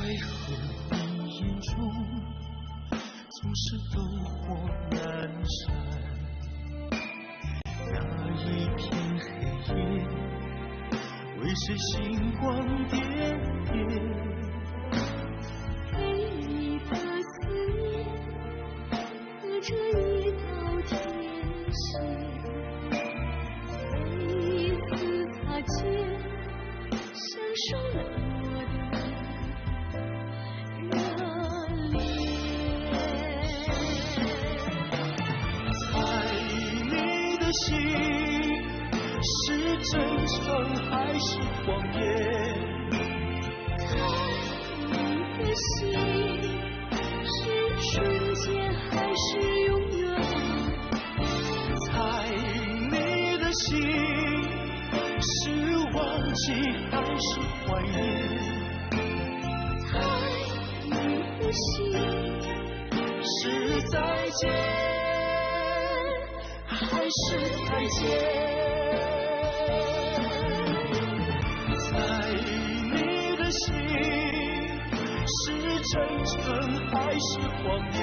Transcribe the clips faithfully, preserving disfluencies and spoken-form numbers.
黑云中，总是灯火阑珊。那一片黑夜，为谁星光点点？对你的思念，隔着一道天线，每一次擦肩， 享受冷漠的热烈。猜你的心是真诚还是谎言？猜你的心是瞬间还是永远？猜你的心 是忘记还是怀念？猜你的心是再见还是再见？猜你的心是真诚还是谎言？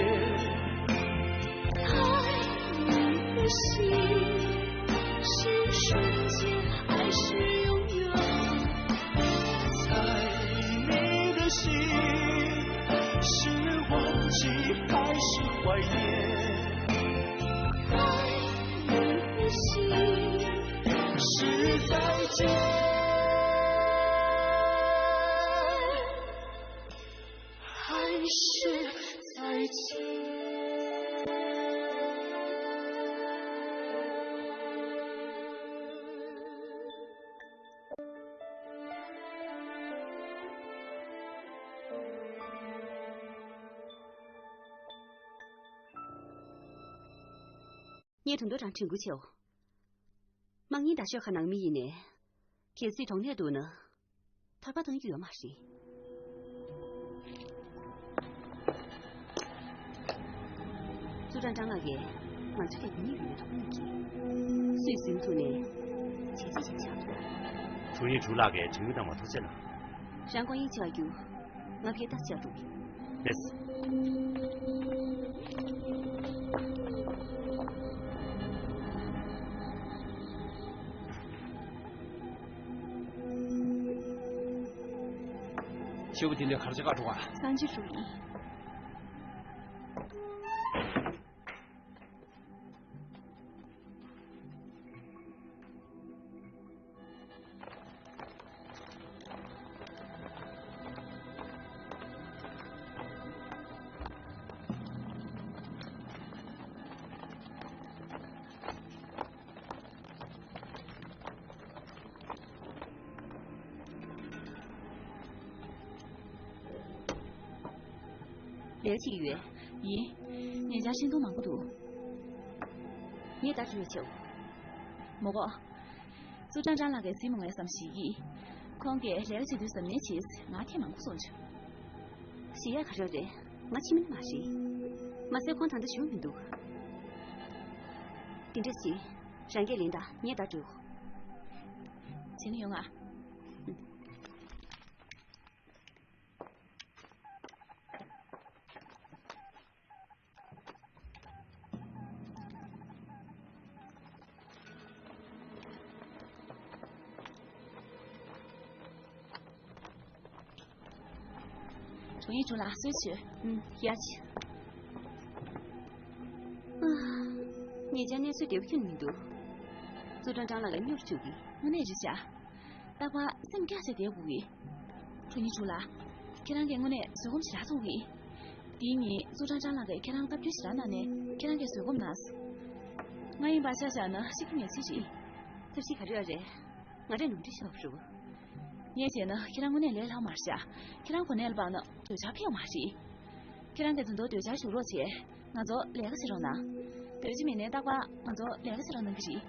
猜你的心是瞬间还是永远？猜你的心是忘记还是怀念？猜你的心是再见 还是再见？ངས་དུང་དུ་རང་དྲན་སྐུལ་བྱའོ། དམངས་གཉེར་ད་ཤོག་ཁ་ནང་མི་ཡིན་ནས། གལ་སྲིད་གྲོངས་ནས་འདུག་ན། ཐར་པ་གཏོང་རྒྱུ་ཡོད་མ་རེད། ཙུའུ་ཀྲང་ཀྲང་ལགས་ཀྱིས་ང་ཚོ་ལ་དེ་ཉིད་ཡོད་པའི་ཐུགས་སྨོན་གྱིས། སུས་ཟིན་ཐུབ་ནས་བྱས་རྗེས་ཅིག་བཞག་འདུག་ཁྲུང་ཡིན་ཁྲུང་ལགས་ཀྱིས་དྲན་སྐུལ་གནང་བར་ཐུགས་རྗེ་གནང་། རང་སྐུ་ཡིན་ཆེ་བ་རྒྱུ། ང་ཕེ་ཏ་ཅག་འགྲོ་གི། ལགས། ཤོག་བུ་དེ་འདྲ་གར་ཆ་ག་འགྲོ་ག་སང་ཅི་ཞུ་ཡིན། ལས་ཅིག་ཡོད། ཡིན། ཉེ་ཆར་ཤིང་སྡོང་མང་པོ་འདུག་ངས་ད་བྲོས་ཆོག་མོ་གོ། ཙུའུ་ཀྲང་ཀྲང་ལགས་ཀྱིས་གཟིགས་མི་ངོས་སམ་ཞིག་གིས། ཁོང་གིས་ལས་ཀ་བྱེད་དུས་གཟབ་ནན་བྱས། ང་ཐེངས་མང་པོ་སོང་བྱུང་། ཞེ་ཡག་ག་རེ་རེད། ང་ཕྱི་མི་ནི་མ་རེད། མ་ཟད་ཁོང་ད་ལྟ་བཞུགས་མི་འདུག་དེ་འདྲ་ཞིག་རང་སྐད་ལེན་དང་། ངས་ད་འགྲོ། བྱེད་ཀྱི་ཡོང་ང་། དྲུང་ཡིག་དྲུང་ལ་གསོལ་ཆོས། ཨུམ། ཡ་ཆི། ཨ། ཉེ་ཆར་གནས་ཚུལ་བདེ་པོ་ཁྱོན་མི་འདུག་ཙུའུ་ཀྲང་ཀྲང་ལགས་ལ་སྨྱོ་བཅུག་གི། དངོས་གནས་རེད་ཤག་རྟག་པར་སེམས་སྐྱོ་བྱས་བསྡད་དགོས་གི། དྲུང་ཡིག་དྲུང་ལ། ཁྱེད་རང་གིས་དངོས་གནས་བཟོད་སྒོམ་ཞེ་དྲག་ཚོགས་གི། དེའི་ཉིན་ཙུའུ་ཀྲང་ཀྲང་ལགས་ཀྱིས་ཁྱེད་རང་བཀའ་བཀྱོན་ཞེ་དྲག་གནང་ནས། ཁྱེད་རང་གིས་བཟོད་སྒོམ་གནང་། ང་ཡིན་པ་ཆ་བཞག་ན་ཤི་རྒྱུ་ངེས་ཅན་རེད། ཐབས་ཤེས་ག་རེ་ཡོད་རེད། ང་རས་ནོར་འཁྲུལ་ཤོར་བ་རེད། ངས་བྱས་ན་ཁྱེད་རང་དངོས་གནས་ལས་སླ་པོ་མ་རེད་ཤག་ཁྱེད་རང་གོ་གནས་ལ་བབས་ན་གྲོས་འཆར་ཕེབས་ཡོད་མ་རེད། ཁྱེད་རང་གིས་ད་དུང་གྲོས་འཆར་ཞུ་རོགས་བྱས། ང་ཚོ་ལས་ཀ་བྱེད་རོགས་གནང་། དུས་ཚོད་མེད་ནའི་རྟག་པར་ང་ཚོ་ལས་ཀ་བྱེད་རོགས་གནང་གི་རེད།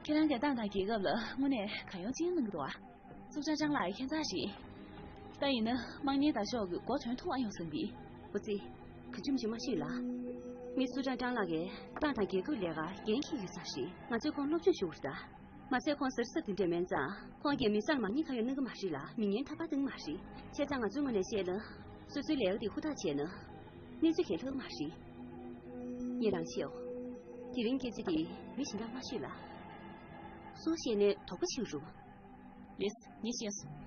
ཁྱེད་རང་གིས་ཏང་དང་རྒྱལ་ཁབ་ལ་དངོས་གནས་གང་ཡོང་ཅི་ཡོང་གནང་གི་འདུག་ཨ། ཙུའུ་ཀྲང་ཀྲང་ལགས་ཁྱད་མཚར་རེད། ད་ཡིན་ན་དམངས་གཉེར་ད་ཤོག་གི་འགོ་ཐོན་ཐུབ་ཨ་ཡོང་བསམ་གི། འོ་ཙི། ག་ཅུང་ཅུང་མ་ཤེས་ལ། མི་ཙུའུ་ཀྲང་ཀྲང་ལགས་ཀྱིས་ཏང་དང་རྒྱལ་ཁབ་ལས་ཀར་འགན་འཁྱེར་ཡོད་ཙང་རེད། ང་ཚོས་ཁོང་སློབ་སྦྱོང་ཞུ་དགོས་རེད་ད། མ་ཟད་ཁོང་གཟེར་ཟ་དེ་འདྲ་མིན་ཙང་ཁོང་གིས་མི་ཚང་མ་ཉེས་ཁ་ཡོད་གནང་གི་མ་རེད་ལ། མི་ངན་ཐ་པ་གཏོང་གི་མ་རེད། བྱས་ཙང་ང་ཚོའི་ངོས་ནས་བཤད་ན། སོ་སོའི་ལས་ཀ་དེ་ཧུར་ཐག་བྱས་ན། གནས་ཚུལ་གང་ལྷག་མ་རེད། ངས་རང་བཤད་འོ། དེ་རིང་སྐད་ཆ་དེ་མི་གཞན་དག་མ་ཤོད་ལ། སུ་བཤད་ནས་དོགས་པ་ཞིག་རུ། ལེས། ངས་ཤེས་སོང་།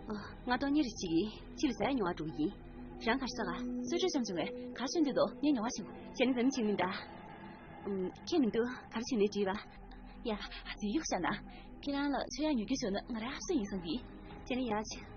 ཨ། ང་ཏོག་གཉེར་གཅིག་གིས་ཕྱི་ལ་ཟ་ཡ་ཉོ་བ་འགྲོ་གི་ཡིན། རང་ག་རེ་ཟ་ག་གསོལ་མགྲོན་བཤམས་བྱུང་བས་ག་རེ་མཆོད་འདོད་འདུག་ངས་ཉོ་བ་བྱིན། བྱས་ན་འཛེམ་བྱེད་མི་འདའ། ཨམ། ཁྱད་མི་འདུག་ག་རེ་བྱུང་ནའི་འགྲིག་པ། ཡ། ཨ་ཙི་གཡུག་བཞག་ན། ཁྱེད་རང་ལ་མཆོད་ཡག་ཉོ་རྒྱུ་བྱུང་ན་ང་རང་ཧབ་སུ་ཡིན་བསམ་གི། བྱས་ན་ཡག་བྱས།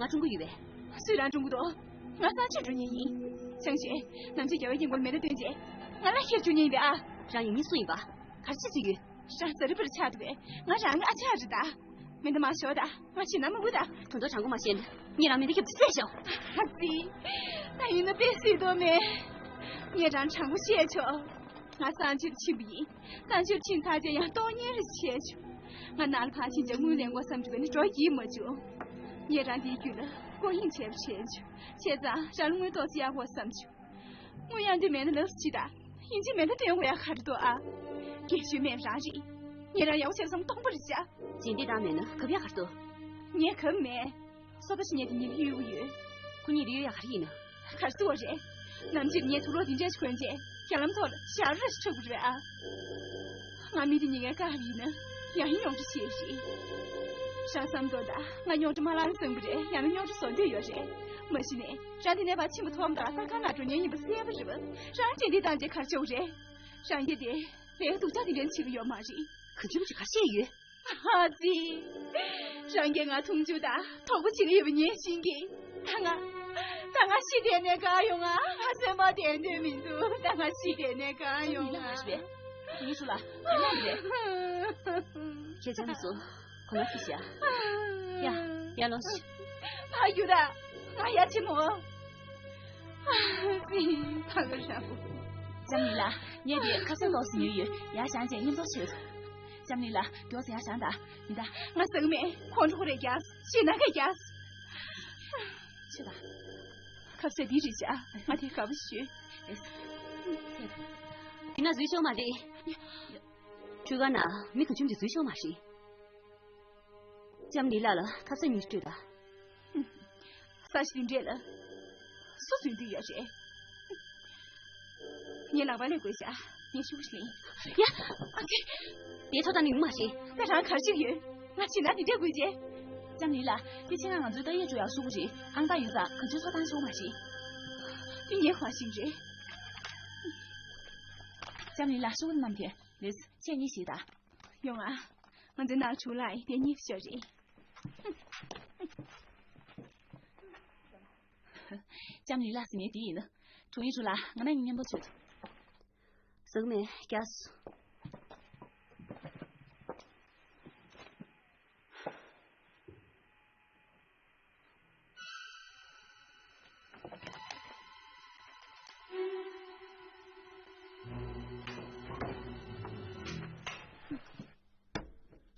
ང་གྲོངས་ཀྱི་ཡོད་པས། སུས་རང་གྲོངས་ཀྱི་འདུག་ང་གཙང་ཆུར་འགྲོ་མཁན་ཡིན། ཅང་ཞུས། ནམ་ཕྱེད་རྒྱལ་བའི་སྐྱིན་གོར་མེ་མདའ་བཏོན་རྗེས། ང་ལ་ཁྱེར་བཅུག་མཁན་ཡིན་པས་ཨ། རང་ཡིན་མིན་སུ་ཡིན་པ། ག་རེ་བྱེད་ཀྱི་ཡོད། རང་ཟ་རི་པར་ཆགས་འདུག་པས། ང་རང་གི་ཨ་ཅག་རེད་ད། མེ་མདའ་མ་ཤོར་ད། ང་ཕྱི་ན་མི་དགོས་ད། དོན་དག་དྲང་པོ་མ་བཤད་ན། ངས་རང་མེ་མདའ་རྒྱབ་ཏུ་བསད་ཤོག་ཨ་ཙི། ད་ཡིན་ན་དཔེ་སྲིད་དོ་མེད། ངས་རང་དྲང་པོ་བཤད་ཆོག་ང་གཙང་ཆུར་ཕྱིན་པ་ཡིན། གཙང་ཆུར་ཕྱིན་ཚར་རྗེས་ཡང་ཏོག་གཉེར་བྱས་བྱུང་། ང་ནང་ལ་ཕར་ཕྱིན་རྗེས་དངུལ་ལེན་དགོས་བསམ་བྱུང་བས་ནི་འགྲོ་བགྱིས་མ་བྱུང་། ངས་རང་དེའི་རྒྱུད་ལ་ལྐོག་གཡེང་བྱས་པ་བྱས་བྱུང་། བྱས་ཙང་རང་ལ་དངུལ་ཏོག་ཙམ་གཡར་དགོས་བསམ་བྱུང་། དངུལ་གཡར་འདོད་མེད་ན་ལབ་སུ་ཅི་ད། ཡིན་གཅིག་མིན་གཅིག་སྟོན་དགོས་ཡ་ག་རེ་འདུག་ཨ། རྒན་གཞོན་མེད་རང་རེད། ངས་རང་ཡག་པོ་བྱས་བསམ་སྟོང་པ་རེད་བྱ། རྗེས་འདེད་བཏང་མེད་ན་གབ་ཡ་ག་རེ་འདུག་ངས་གབ་མེད། སོ་པ་ཞིག་ཉལ་དེ་ཉལ་གཡོལ་གི་ཡོད། ཁོ་གཉིས་རེ་ཡོད་ཡ་ག་རེ་ཡིན་ན། ག་རེ་ཟེར་བ་རེད། ནམ་ཕྱེད་ངས་དུག་ལོག་འདི་འདྲས་ཞིག་གོན་རྗེས་རྒྱ་ལམ་ཐོག་ལ་ཞར་ར་ཞིག་འཁྲབ་དགོས་རེད་ཨ། ང་མི་དེ་ཉིད་ཀའི་བཀའ་ཡིན་ན་ཡང་ཡིན་རྙོག་དྲ་ཞེ་རེད། རང་བསམ་དོ་ད་ང་རྙོག་དྲ་མ་ལངས་བསམ་གི་རེད། ཡང་ན་རྙོག་དྲ་བཟོ་འདོད་ཡོད་རེད། མ་གཞི་ནས་རང་དེ་ནས་ཕར་ཕྱིན་པ་ཐོག་མ་དང་ལྷ་ཁང་ནང་འགྲོ་མཁན་ཡིན་པ་གསལ་པོ་རེད་པ། རང་རྗེས་འདེད་བཏང་རྗེས་ག་རེ་བྱེད་དགོས་རེད། རང་རྒྱལ་དེ་ལས་སྡུག་ཅག་དེ་འདྲ་བྱེད་གི་ཡོད་མ་རེད། གང་བྱུང་བྱས་ག་རེ་བཤད་ཡོད། ཨ་ཙི། རང་གིས་ང་མཐོང་ཆུང་དང་དོགས་པ་བྱེད་ཀྱི་ཡོད་པ་ངས་ཤེས་ཀྱི། ད་ང་། ད་ང་ཤི་བསྡད་ནས་ག་ཡོང་ང་། ང་སེམས་པ་བདེ་འདོད་མི་འདུག་ད་ང་ཤི་བསྡད་ནས་ག་ཡོང་ང་། ཡིན་ལ་མ་ཤི་བས། ཁོ་གཉིས་སུ་ལ་ག་ཡོང་གི་རེད། ཁྱེད་ཅག་ལ་སོ། ཁོ་ན་ཤི་ཤ། ཡ། ཡ་ལོངས་ཤིག་ཕ་ཡུ་ད། ང་ཡ་ཆེ་མོ། ཨ་ཙི། ཕ་གི་ར་བུ། ལྕམ་ལི་ལ། ངས་དེ་ཁ་ཟས་ཏོག་ཙམ་ཉོས་ཡོད། ཡར་བཞེངས་རྗེས་མཉམ་དུ་མཆོད། ལྕམ་ལི་ལ། མགྱོགས་ཙམ་ཡར་བཞེངས་དང་། མི་ད། ང་ཟ་གི་མེད། ཁོང་ཁྲོ་ཁོ་རེ་རྒྱག་ཞེད་སྣང་ག་རྒྱག་ཆོད་དང་། ཁ་ཟས་འདི་རེད་བྱ། ང་དེ་དགའ་པོ་ཞུ། ཨེ། ཆོད་དང་། དེ་ན་འཛུལ་ཆོག་མ་རེད། ཁྲུས་ཁང་ན་མི་གང་བྱུང་དེ་འཛུལ་ཆོག་མ་རེད། ལྕམ་ལི་ལ་ལ་ཁ་ཟས་ཉོས་སྤྲོད་དང་། ས་ཞིག་འདྲེས་ལ། སུ་བཟོས་འདུག་ཡོད་རེད། ངས་ལག་པ་ལས་དགོས་བྱ། ངས་ཤུགས་ཤིག་ལེན། ཡ། ཨ་ཙི། དེ་ཐོག་ད་ནི་མ་རེད། ད་རང་གར་ཞིག་ཡོད། ང་ཕྱི་ན་འདི་འདྲ་དགོས་རྗེས། ལྕམ་ལི་ལ། དེ་ཕྱི་ང་ང་ཚོའི་ཏ་ཡེ་ཅུ་ཡག་ཤུགས་རེད། ཨང་ཏ་ཡོད་ཙང་ག་ཚོད་ཐོག་ད་ཤོག་མ་རེད། དེ་ངས་གང་ཞིག་རེད། ལྕམ་ལི་ལ་ཤུགས་རྣམས་དེ། ལེས་ཆེ་གཉིས་ཤིག་ད། ཡོང་ཨ། ང་ཚོའི་ནང་ཆུ་ལ་ཡི་དེ་གཉིས་ཤོར་རེད། ལྕམ་ལི་ལགས་ཟེར་ནས་དེ་ཡིན། དྲུང་ཡིག་ཆུ་ལ་ང་ན་ཡིན་མཉམ་པོ་ཆོད། ཟག་མེད་རྒྱགས།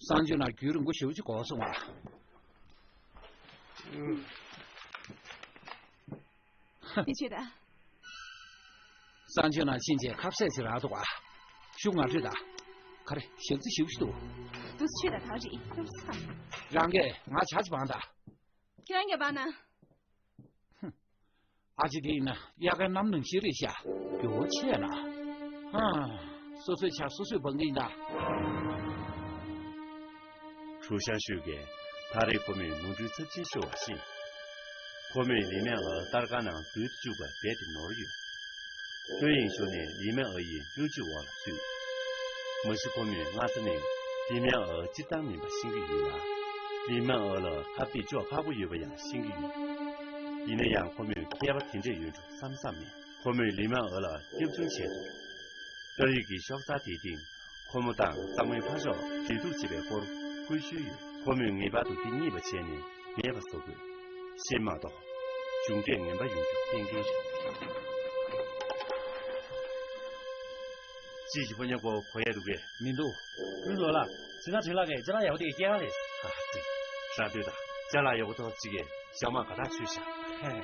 གསང་སྤྱོད་ནང་རྒྱུན་རིང་པོ་ཞེ་པོ་ཅིག་འགོར་སོང་བ། དེ་ཆོས་དང་། གསང་སྤྱོད་ནང་ཕྱིན་རྗེས་ཁ་ཟས་ཅིག་རག་འདུག་ག་ཤུགས་མ་སྤྲོད་དང་། ག་རེ་ཞེ་ཚ་ཞེ་པོ་ཞིག་འདུག་དུས་ཆོས་དང་ག་རེ་ཡིན་ས། རང་གིས་ང་ཇ་ཅིག་སྦང་དང་། ཁྱོད་རང་གིས་སྦང་ན། ཧུམ། ཨ་ཅེ་དེ་ཡིན་ན་དབྱར་ཁའི་གནམ་ནང་བཞིན་རེད་ཤག་འགྱུར་བ་ཆེ་ན། ཧ། སོ་སོའི་ཇ་སོ་སོས་སྦང་གི་ཡིན་ད། ཁྲུའུ་ཞང་ཞུས་ཀྱིས་ད་རེས་ཁོ་མོས་ནོར་འཁྲུལ་ཚབས་ཆེན་ཤོར་བ་ཤེས། ཁོ་མོས་ལི་མེན་ཨོ་སྟར་ཀ་ནང་འཛུལ་དུ་བཅུག་པར་རྦད་དེ་ནོར་ཡོད། ཏོན་ཡིན་ཤོ་ནས་ལི་མེན་ཨོ་ཡི་གཡོ་ཇུས་འོག་ལ་ཚུད། མ་གཞི་ཁོ་མོས་སྔ་ས་ནས་ལི་མེན་ཨོ་སྤྱིར་བཏང་མིན་པ་ཤེས་ཀྱི་ཡོད་ལ། ལི་མེན་ཨོ་ལ་ཁ་གཏད་གཅོག་ཁག་པོ་ཡོད་པ་ཡང་ཤེས་ཀྱི་ཡོད། ཡིན་ན་ཡང་ཁོ་མོས་མཁས་པ་དེ་འདྲས་ཡོད་འགྲོ་བསམ་བསམ་མེད། ཁོ་མོས་ལི་མེན་ཨོ་ལ་སྐྱག་རྫུན་བྱས་འདུག་ཏོན་ཡིག་གི་ཤོག་ཚ་དེའི་སྟེང་ཁོ་མོ་དང་གཙང་མའི་ཕ་ཤོག་འབྲེལ་གཏུག་བྱེད་པའི་སྐོར་བཀོད་ཤོས་ཡོད། ཁོ་མོས་ངེས་པར་དུ་དེ་རྙེད་པ་བྱས་ནས་མེད་པ་བཟོ་དགོས། ཤེས་མ་གཏོགས། འབྱུང་འབྲས་ངན་པ་ཡོང་རྒྱུ་གཏན་འཁེལ་རེད། ཅི་ཞིག་ཕོ་ཉ་གོ་གོ་ཡས་འདུག་གས། མི་འདུག་ཀུན་ལོ་ལ། ཅི་ན་ཁྲིན་ལགས་ཀྱིས་ཅ་ལག་ཡག་པོ་དེ་སྐྱེལ་ག་རེད། ཨ་ཙི། ར་སྟོད་དང་ཅ་ལག་ཡག་པོ་ཐོབ་ཅིག་གས་ཞག་མ་ག་ད་ཆུ་བཞག་ཧེ།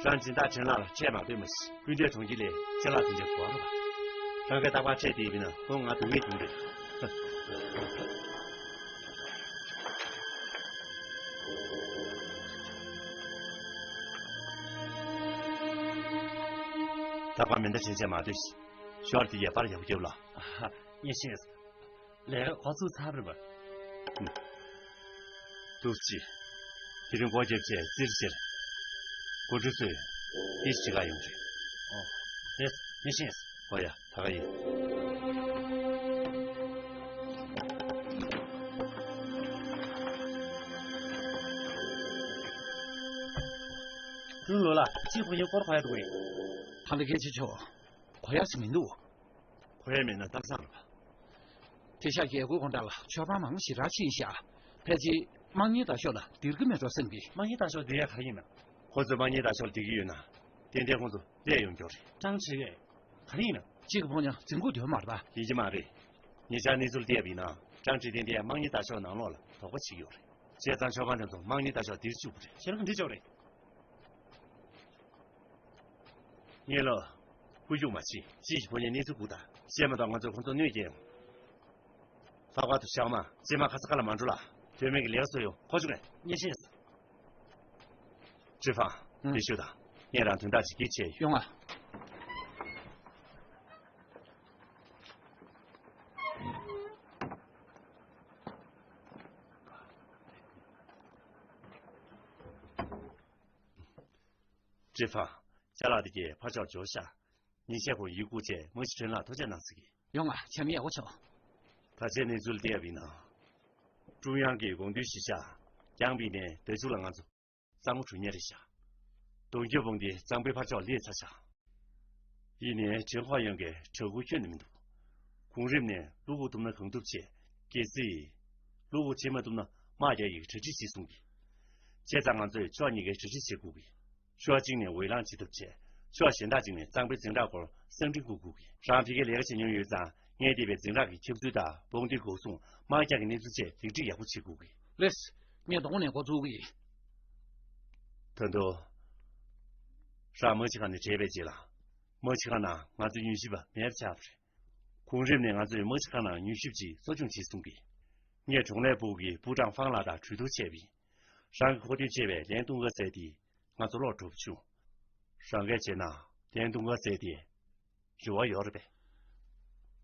རང་སྦྱིན་བདག་ཁྲིན་ལགས་ལ་ཁྲལ་མ་སྤྲོད་མ་གཞི་ཀུན་འདྲའི་གྲོང་ཁྱེར་ལས་ཅ་ལག་དེ་འདྲ་བཟོ་བ་རེད་པ། རང་གིས་རྟག་པར་ཁྲལ་དེ་ཡིན་ན་ཁོང་ང་སྡུག་བསྔལ་གྱོང་རེད། རྟག་པར་མེ་མདའ་དྲན་བྱས་མ་སྡོད། ཞོར་དེ་ཡས་པར་ཡག་པོ་རྒྱབ་ལ། ཨ་ཧ། ཡེ་ཤེས། ལས་ཀ་འགོ་ཚུགས་ཚར་རེད་པ། ཨུམ། འདུག་སེ། དེ་རིང་སྒོ་རྒྱབ་བྱས་རྩིར་བྱེར། སྒོ་འགྲོ་ཚོས་ཡིད་ཆེས་ག་ཡོང་རེད། ཨོ། ལགས་སོ། ཡེ་ཤེས། ཨོ་ཡ། ད་ག་ཡིན། ཀྲུང་ལོ་ལ་ཅི་ཕོ་ཉའི་སྐོར་གོ་ཡ་འདུག་གས། ད་ལྟ་སྐད་ཆ་ཆོག་གོ་ཡ་ཞིག་མི་འདུག་གོ་ཡ་མེད་ན་གཏམ་བཟང་རེད་པ། དེང་སང་རྒྱལ་སྒོའི་དགོང་དག་ལ་ཆོས་པ་མང་ཞེ་དྲག་ཕྱིན་ཤག་ཕལ་ཆེར་དམག་ཉེས་དང་ཤོག་ལ་འདིར་གི་མེད་འགྲོ་བསམ་གི། དམག་ཉེས་དང་ཤོག་འདི་ཡ་ག་རེ་ཡིན་ན། ཁོ་ཚོས་དམག་ཉེས་དང་ཤོག་ལ་འདི་གི་ཡོད་ན། ཏན་ཏན་ཁོ་ཚོ་སླེབས་ཡོང་རྒྱུ་རེད། ཀྲང་ཁྲི་གིས་ག་རེ་ཡིན་ན། གཅིག་གི་ཕོ་ཉ་འཛིང་དགོས་དོན་མ་རེད་པ། ཡིན་གྱི་མ་རེད། ཉེ་ཆར་གནས་ཚུལ་བལྟས་པ་ཡིན་ན་ཀྲང་ཁྲི་ཏན་ཏན་དམག་ཉེས་དང་ཤོག་ནང་ལོགས་ལ་དོགས་པ་བྱེད་ཀྱི་ཡོད་རེད། བྱས་ཙང་ཆོས་པ་དེ་ཚོ་དམག་ཉེས་དང་ཤོག་འདིར་བཅུག་དགོས་རེད། ཁྱེད་རང་ག་འདྲ་བྱེད་དགོས་རེད། ངས་ལ། ཧུ་ཡུག་མ་བྱེད། ཅི་ཞིག་ཕོ་ཉའི་གནས་ཚུལ་སྒུག་དང་། བཤད་མ་གཏོགས་ང་ཚོས་ཁོ་ཚོར་གནོད་སྐྱེལ་ཡོང་། ལྷག་པར་དུ་ཞག་མ་རྗེས་མ་ཁ་ས་ཁ་ལ་མ་འགྲོ་ལ། དོན་མེད་ཀྱི་ལས་ཀ་བཟོ་ཡོང་ཁོ་བཅུག་ནས། ཉེ་ཤེས། ཀྲི་ཧྥང་། ཨང་། ལི་ཤུ་དང་། ངས་རང་དོན་དག་ཅིག་གིས་བྱས་ཡོད། ཡོང་ཨ། ཀྲི་ཧྥང་། ཅ་ལག་དེ་གས་ཕར་ཕྱོགས་འབྱོར་ཤག་ཉིན་ཤས་གོང་ཡིག་བསྐུར་བྱས་མ་གཞི་ཁྲིན་ལགས་ཐུགས་རྗེ་གནང་ཟེར་གི། ཡོང་ང་བྱམས་ཡག་པོ་བྱུང་། ད་ཆའི་གནས་ཚུལ་བལྟས་པ་ཡིན་ན། ཀྲུང་དབྱང་གི་དགོངས་དོན་གཞིར་བཞག་རྒྱང་འབིགས་ནས་བདེ་མཆོག་ལ་ང་ཚོ་གཙང་པོ་གྲུ་ཉེ་རེད་བཞག་གདོང་རྒྱབ་བོང་དེ་གཙང་པོའི་ཕར་ཕྱོགས་སླེབས་ཚར་བཞག་ཡིན་ནའི་ཁྲེན་ཧྭ་ཡོན་གྱི་གྲགས་འགུལ་ཁྱོན་ནས་མི་འདུག་གོང་རིམ་ནས་བློ་ཁོག་ཐུབ་ན་གང་ཐུབ་བྱས། གལ་སྲིད། བློ་ཁོག་བྱེད་མ་ཐུབ་ན་དམག་རྒྱག་ཡག་གྲ་སྒྲིག་བྱེད་གསུང་གི། བྱས་ཙང་ང་ཚོས་ཕྱོགས་གཉིས་ཀའི་གྲ་སྒྲིག་བྱེད་དགོས་གི། ཕྱོགས་གཅིག་ནས་འོས་ལངས་བྱེད་ཐབས་བྱས། ཕྱོགས་གཞན་དག་ཅིག་ནས་གཙང་པོའི་འཛིང་རགས་སྐོར་གསང་འཕྲིན་བསྐུར་དགོས་གི། རང་ཕ་གིར་ལས་ཀ་བྱེད་མྱོང་ཡོད་ཙང་ངས་བལྟས་པའི་འཛིང་རགས་ཀྱི་ཁྱབ་ཚུལ་དང་བོང་དེའི་འགོག་སྲུང་དམག་རྒྱག་གི་གནས་ཚུལ་བཅས་ལེགས་སྒྲིག་ཡག་པོ་བྱེད་དགོས་གི། ལགས། ངས་གདོང་ནས་འགོ་འཛུགས་གི་ཡིན། ད་དུང་། རང་དམག་སྤྱི་ཁང་ནས་བྲོས་པའི་རྗེས་ལ། དམག་སྤྱི་ཁང་ནང་ང་ཚོའི་མྱུལ་ཞིབ་པ་མེད་པ་ཆགས་པ་རེད། གོང་རིམ་ནས་ང་ཚོའི་དམག་སྤྱི་ཁང་ནང་མྱུལ་ཞིབ་ཅིག་གསོ་སྐྱོང་བྱེད་གསུང་གི། ངས་གྲོང་ལས་པུའུ་གི་པུའུ་ཀྲང་ཧྥང་ལགས་དང་གྲོས་བསྡུར་བྱས་པ་ཡིན། རང་གི་མཁོ་འདོད་ཆེ་བའི་ལན་ཏུང་ཀ་ཟེར་དེ་ང་ཚོ་ལོག་འགྲོ་བཅུག་རང་གིས་བྱས་ན་ལན་ཏུང་ཀ་ཟེར་དེ་རེ་བ་ཡོད་རེད་པས།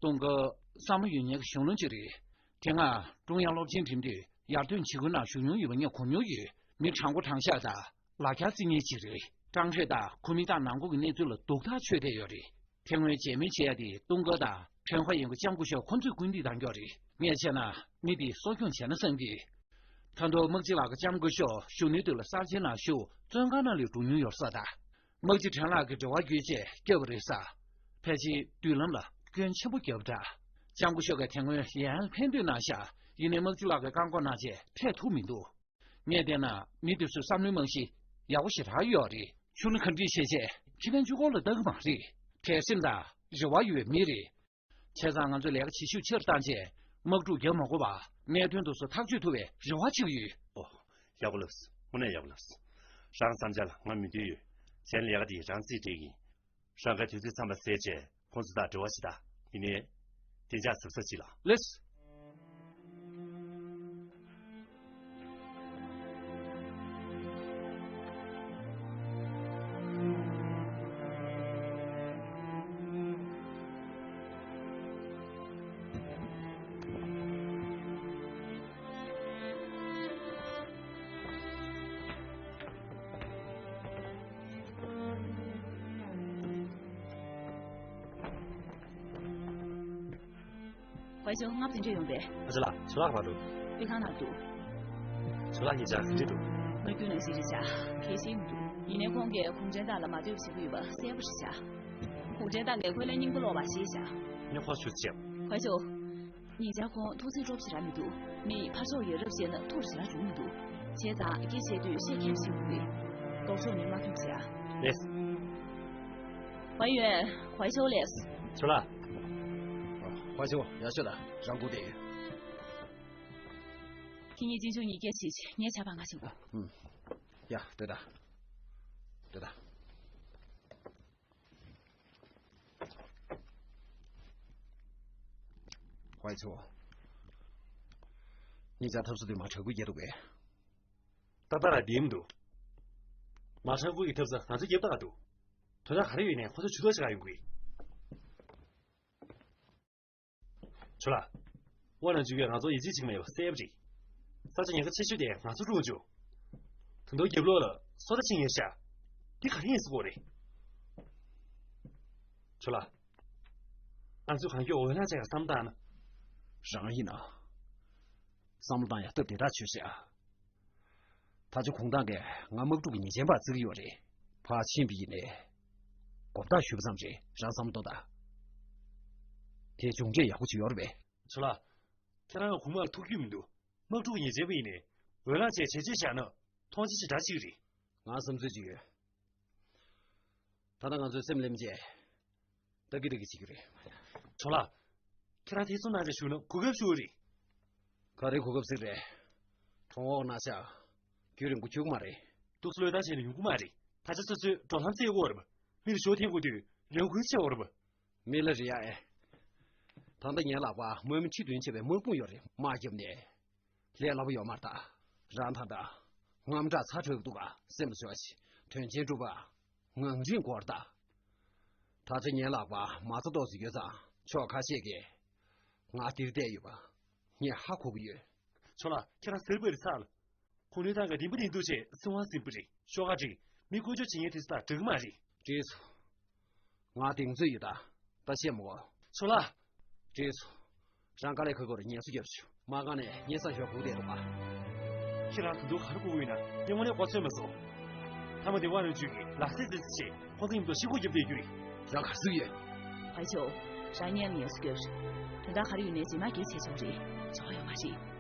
ཏུང་ཀ་བསམ་བློ་ཡོད་མཁན་གྱི་གཞོན་ནུ་ཅིག་རེད། དེ་སྔ་ཀྲུང་དབྱང་སློབ་ཆེན་འགྲིམ་དུས་ཡར་ཐོན་བྱེད་ཁུལ་ནང་ཞུགས་མྱོང་ཡོད་པ་ངས་གོ་མྱོང་ཡོད། མི་དྲང་པོ་དྲང་བཞག་དང་ལག་ཆ་རྩི་མཁན་ཅིག་རེད། ཀྲང་ཧྲེ་དང་ཁོ་མི་རྟག་ནང་ཁུལ་གྱི་གནས་ཚུལ་ལ་སྡུག་ཐག་ཆོད་བསྡད་ཡོད་རེད། དེ་སྔོན་མཇལ་མོལ་བྱེད་ཡ་དེ་ཏུང་ཀ་དང་ཁྲེན་ཧྭ་ཡོན་གྱི་ལྕམ་སྐུ་ཞབས་ཁོ་ཚོས་སྐུལ་འདེད་གཏང་རྒྱུ་རེད། ངས་བྱས་ན་མི་དེ་གསོ་སྐྱོང་བྱས་ན་བསམ་གི། ད་དུང་དམག་སྤྱི་ལགས་ཀྱི་ལྕམ་སྐུ་ཞབས་གཞོན་ནུའི་དུས་ལ་གསར་བརྗེའི་ནང་ཞུགས་བཙོན་ཁང་ནང་ལ་འགྲོ་མྱོང་ཡོད་ས་དང་། དམག་སྤྱི་ཁྲེན་ལགས་ཀྱི་འབྲེལ་བ་བརྒྱུད་བྱས་བསྐྱབས་པ་རེད་ས། ཕལ་ཆེར་མདུན་ལམ་ལ་སྐྱོན་ཆེན་པོ་བརྒྱབ་འདྲ། ལྕམ་སྐུ་ཞབས་ཀྱིས་དེ་སྔོན་ཡང་ཕན་འདོད་གནང་ཤག་ཡིན་ནའི་དམག་སྤྱི་ལགས་ཀྱིས་བཀག་འགོག་གནང་བྱས་ཐད་ཐུབ་མི་འདུག་ངས་བལྟས་ན་མི་དེ་ཚོའི་བསམ་བློའི་རྨང་གཞི་ཡག་པོ་ཞེ་དྲག་ཡོད་རེད། ཕྱུགས་ནི་ག་འདྲས་བྱས་བྱས་ཁེ་ཕན་གཅིག་པོ་ལ་ལྟ་གི་མ་རེད། དད་སེམས་དང་རེ་བ་ཡོད་པའི་མི་རེད། བྱས་ཙང་ང་ཚོས་ལས་ཀ་བྱེད་ཤུགས་ཆེ་རུ་བཏང་རྗེས་ དམག་འཁྲུག་རྒྱག་མ་དགོས་པར་གནད་དོན་དེ་ཚོ་ཐག་གཅོད་ཐུབ་པའི་རེ་བ་བྱེད་ཀྱི་ཡོད། ཨོ། ཡག་པོ་ལབ་སོང་། དངོས་གནས་ཡག་པོ་ལབ་སོང་། རང་བསམ་འཆར་ལ་ང་མོས་མཐུན་ཡོད། མཚན་ལས་ཀ་དེ་རང་རྩིས་སྤྲད་ཀྱི་ཡིན། རང་ག་དུས་ཚོད་འཚམས་པ་བཟས་བྱས་ཁོང་ཚོ་དང་འབྲེལ་བ་བྱེད་དང་། ཡིན་ནའི་བདེ་འཇགས་གཟབ་གཟབ་བྱེད་ལ། ལགས་སོ། ཝའི་ཆོ། ང་འདི་འདྲ་ཡོང་པས། ཨ་ཅེ་ལགས། ཚོ་ལགས་ག་པར་འདུག། དཔེ་ཁང་ནང་འདུག། ཚོ་ལགས་ཉེ་ཆར་ག་འདྲ་འདུག། ང་རྒྱུན་ནས་ཤི་རེ་བྱ། གལ་ཤེས་མི་འདུག། ཡིན་ནའི་ཁོང་གིས་གུང་ཁྲན་ཏང་ལ་མ་ལྟོས་པ་བྱེད་ཀྱི་ཡོད་པ་གསལ་པོ་རེད་བྱ། གུང་ཁྲན་ཏང་གིས་ཁོ་ལ་སྙིང་པོ་ལོག་པ་ཞིག་བྱ། ངས་ཁོ་ཞུ་བྱེད། ཝའི་ཆོ། ཉེ་ཆར་ཁོང་ཐུགས་སེམས་སྤྲོ་པོ་ཞེ་དྲག་མི་འདུག། མི་ཕར་ཕྱོགས་ཡོད་རབས་བཤད་ན་ཐུགས་ཞེ་དྲག་འཇུག་མི་འདུག། བྱས་ཙང་སྐད་བཤད་དུས་བཤད་མཁན་ཞིག་དགོས། ལྡོག་ཕྱོགས་ནི་མ་ཐུག་བྱ། ལགས། ཝའི་ཡོན། ཝའི་ཆོ་ལགས། ཚོ་ལགས། ཝའི་ཆོ། ཡག་ཤོས་ལ་རང་སྒུག་བསྡད་ཡོད། ཁྱེད་གཉིས་གཅིག་མཇུག་གཉིས་ཀ་བྱེད་ཅིག། ངས་ཆབ་འབངས་ཁ་ཤས་དགོས། ཨུམ། ཡ། སྡོད་ད། སྡོད་ད། ཝའི་ཆོ། ཉེ་ཆར་འཐབ་ས་དེ་མ་དྲག་པོ་རྒྱག་འདུག་གས། ཏག་ཏག་ལ་བདེ་མི་འདུག། མ་དྲག་པོ་གི་འཐབ་ས་ང་ཚོ་རྒྱབ་ཏག་འདུག། དོན་དག་ག་རེ་ཡོད་ནའི་ཁོ་ཚོ་ཇུས་གཏོགས་བྱེད་ག་ཡོང་གི། ཚོ་ལགས། ཝ་ནང་ཆུ་གིས་ང་ཚོ་ཡིད་ཆེས་བྱེད་ཀྱི་མེད་པ་གསལ་པོ་རེད། ས་ཆ་ཉེན་ཁ་ཆེ་ཤོས་དེ་ང་ཚོ་སྒྲུབ་བཅུག། ད་དུང་རྒྱབ་ལོགས་ལ་སོ་ལྟ་བྱེད་མཁན་ཤག། འདི་ག་རེ་ཡིན་ཟེར་གོ་རེད། ཚོ་ལགས། ང་ཚོས་གང་མགྱོགས་འོས་ལངས་བྱེད་ཡག་བསམ་བཏང་ན། རང་ཡིན་ན། བསམ་བློ་བཏང་ཡག་སྟབས་བདེ་ཐག་ཆོད་ཤག། ད་ཆ་གུང་ཐང་གིས་ང་དམག་འཁྲུག་གི་ཉེས་ཅན་པ་བརྩི་གི་ཡོད་རེད། ཕར་ཕྱིན་པ་ཡིན་ནའི། དགོང་དག་ཞུས་པ་ཙམ་རེད། རང་བསམ་བློ་གཏོང་དང་། དེ་མཇུག་འབྲས་ཡག་པོ་ཅིག་ཡོད་རེད་པས། ཚོ་ལགས། ཁྱེད་རང་གི་གོང་མ་ལ་ཐུགས་རྒྱུས་མི་འདུག། དམག་འཁྲུག་གི་ཉེས་ཅན་པ་ཡིན་ནའི། འོས་ལངས་བྱས་བྱས་རྗེས་བཞག་ན་མཐོང་ཆེན་ཞེ་དྲག་བྱེད་ཀྱི་རེད། ང་བསམ་ཚུལ་ཅིག་ཡོད། ད་ལྟ་ང་ཚོའི་སེམས་ལེན་བྱས། ལྟ་གི་ལྟ་གི་བྱེད་ཀྱི་རེད། ཚོ་ལགས། ཁྱེད་རང་ཐེ་ཚོམ་གནང་བྱས་བཞུགས་ན་གོ་སྐབས་ཤོར་གི་རེད། ག་རེ་གོ་སྐབས་ཟེར་རེད། གྲོང་འོག་ན་ཤག། རྒྱུན་རིང་པོ་འཁྱོལ་གི་མ་རེད། འདུག་སེ་བློས་བཏང་བྱས་ན་ཡོང་གི་མ་རེད། ད་ཆ་སོ་སོའི་འགྲོ་ལམ་བཙལ་དགོས་རེད་པ། མི་ལ་ཞོ་འཐེན་དགོས་དུས་རང་འགུལ་བྱེད་དགོས་རེད་པ། མི་ལ་རེད་ཡ་ཨེ། ད་ལྟ་ངའི་ལག་པར་དམག་མི་ཁྲི་བདུན་བྱས་པའི་དམག་དཔུང་ཡོད་རེད། དམག་རྒྱབ་ནས། ལས་སླ་པོ་ཡོད་མ་རེད་ད། རང་ད་ལྟ་དངངས་སྐྲག་ཚ་དྲགས་འདུག་ག། སེམས་ལ་ཟོས་པ་བྱས། དོན་ཆེན་སྒྲུབ་པ། ངང་རིང་འགོར་ད། ད་ཆ་ངའི་ལག་པར་མ་རྩ་ཏོག་ཙམ་ཡོད་ཙང་ཕྱོགས་ཁ་ཤས་ཀྱིས་ང་འདིར་བསྡད་ཡོད་པ་ངས་ཧ་གོ་གི་ཡོད། ཚོ་ལགས། ཁྱེད་རང་ཟེར་བ་རེད་ཚར་ལ། གུང་ཁྲན་ཏང་གི་རིན་པ་རིན་སྡུག་ཆེད་སྲིད་དབང་ཟིན་པ་རེད། ཤོག་ཁག་ཅིག་མི་བཀོལ་སྤྱོད་བྱེད་མཁན་དེ་ཚོ་དང་འདྲ་གི་མ་རེད། བྲིས་སོང་། ང་གདེང་ཚོད་ཡོད་ད། ད་བཤད་མི་དགོས། ཚོ་ལགས། བྲིས་སོང་། རང་དཀའ་ལས་ཁག་པོ་རེད། ངལ་གསོ་རྒྱབ་ཆུ། མ་གང་ནས་ངའི་ས་ཞོག་སྒུག་བསྡད་འདུག་ག། ཁྱེད་རང་ད་དུང་ག་རེ་སྒུག་ཡོད་ན། ངས་དངོས་གནས་མགོ་ཚོས་མ་སོང་། མཐའ་མ་དེ་དབང་རང་ཅུས་ཀྱིས་ལག་རྩེད་རྩེད་རྩེད་བྱས་ཁོང་ཚོ་མཉམ་དུ་ཤི་སྒོ་བརྒྱབ་བསྡད་རྒྱུ་རེད། རང་ག་རེ་ཟེར་གྱི་ཡོད། ཕ་ཆོ། རང་ཉལ་ངལ་གསོ་རྒྱོབ། དོན་དག་ག་རེ་ཡོད་ནའི་རྗེས་མ་གལ་ཆེ་ཆོག་རེད། བྱ་བ་ཡོད་མ་རེད།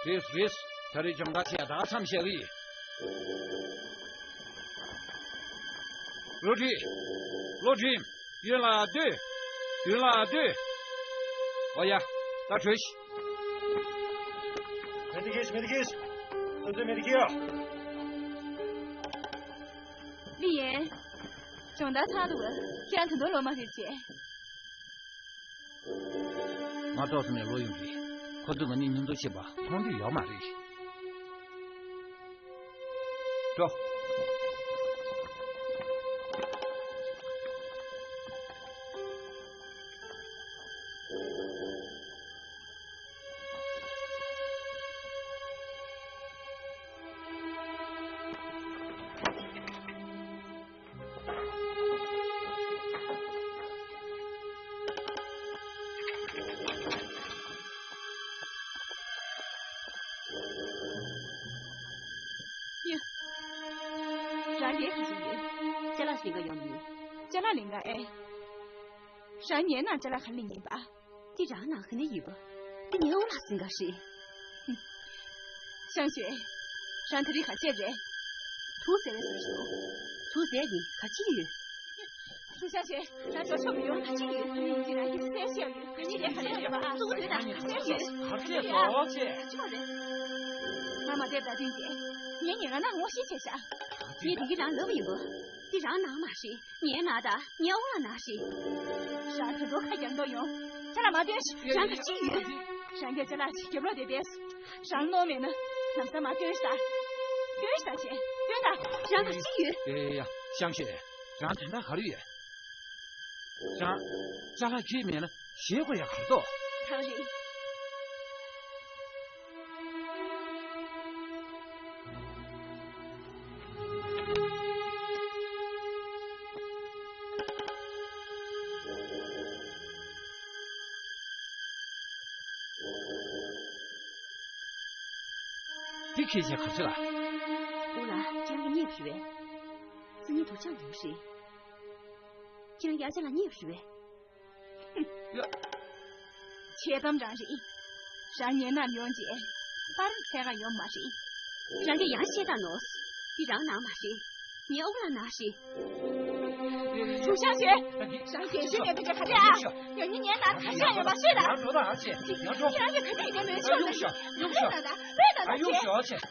རེད་རེད། ད་རེས་སྦྱོང་བརྡར་བྱས་ད་མཚམས་བཞག་གི་ཡིན། བློ་གྲོས། བློ་གྲོས། གཡོན་ལ་སྡོད། མདུན་ལ་སྡོད། ཨོ་ཡ། ད་བྲོས་ཤིག། མེ་ཏི་ཁེ་ཤི། མེ་ཏི་ཁེ་ཤི། ཨོ་ཙི་མེ་ཏི་ཁེ་ཡ། ལི་ཡན། སྦྱོང་བརྡར་ཚར་འདུག་ག། ཁྱེད་རང་ད་དུང་ལོག་མ་ཕེབས་བྱས། ང་ཏོག་ཙམ་ནས་ལོག་ཡོང་གི། ཁོ་ཚོས་ང་གཉིས་མཉམ་དུ་ཕྱིན་པ་མཐོང་འདོད་ཡོད་མ་རེད། འགྲོ། དེ་ག་ཚོད་ཡོད། ཅ་ལག་ལེན་ག་ཡོང་ཡོད། ཅ་ལག་ལེན་ག་ཨེ། རང་ངའི་ནང་ཅ་ལག་ག་ལེན་ཡིན་པ། འདི་རང་ནང་ག་ནས་ཡོད་པ། འདི་ངའི་འོག་ལ་ཟིན་ག་རེད། ཤང་ཤོས། རང་ད་རེས་ག་བྱས་རེད། དུག་བཟས་པའི་བཟོ་ཞིག་དུག་བཟས་ནི་ག་ཅི་ཡོད། ཧྲུའུ་ཤང་ཤོས། རང་འགྲོ་ཆོག་མི་ཡོང་། ག་ཅི་ཡོད། འདི་རང་གི་སེམས་ཤེས་ཡོད། ག་ཅི་ཡོད། ག་ཅི་ཡོད་པ། ཨ། གཙོ་བོ་དེ་དང་ག་ཅི་ཡོད། ག་ཅི་ཡོད་རེད། ང་མ་བསྡད་ད་དུས་ཀྱི། ངས་ཉིན་ང་ན་ངོ་ཤེས་བྱས་ཤག་ངས་དེ་གི་རང་ལབ་ཡིན་པ། འདི་རང་ནང་མ་རེད། ངའི་ནང་དང་ངའི་འོག་ལ་ནང་རེད། རང་ད་དུང་ཁ་རྒྱག་མདོག་ཡོང་། ཅ་ལག་མ་སྟོན་ཤིག་རང་ག་ཅི་ཡོད། རང་གིས་ཅ་ལག་ཅིག་རྒྱབ་ལོག་དེ་བས། རང་ནོར་མེད་ན་ལམ་སང་མ་སྟོན་ཤིག་ད། སྟོན་ཤིག་ད་བྱས་སྟོན་ད། རང་ག་ཅི་ཡོད། ཡ་ཡ་ཡ། ཤང་ཤོས། རང་དོན་དག་ག་རེ་ཡོད། རང་ཅ་ལག་ཁྱེར་མེད་ན་བཞེས་དགོས་ཡ་ག་རེ་འདུག་ཐག་རེད། འདི་ཁྱེད་ཅག་ག་ཚོད་ལ། འོ་ལ། ཁྱེད་རང་གིས་རྙེད་པ་རེད་པས། སང་ཉིན་དུག་ཆང་ཡོང་རེད། ཁྱེད་རང་གིས་ཨ་ཅག་ལ་རྙེད་པ་རེད་པས། ཡ། འཆལ་གཏམ་རང་རེད། རང་ངའི་ནང་ཡོང་རྗེས་པར་འཚལ་ག་ཡོང་མ་རེད། རང་གིས་ཡང་བཤད་ད་ནོ། འདི་རང་ནང་མ་རེད། ངའི་འོག་ལ་ནང་རེད། ཧྲུའུ་ཤང་ཤོས། རང་རྒན་གཞོན་ནས་འདི་འདྲ་ག་རེ་ཨ། ཡང་སྙིང་ངའི་ནང་ག་ཤ་ཡོད་པ་ཤོད་ད། ཡང་འགྲོ་ད་ཨ་ཅེ། ཡང་འགྲོ། ཁྱེད་རང་གིས་ག་འདྲ་ཡིན་མིན་ཤོད་ད། ཡོང་ཤོག་ཡོང་ཤོག་ད་ད་ད་ཨ། ད་ད་ཡོང་ཤོག་ཨ་ཅེ། ད་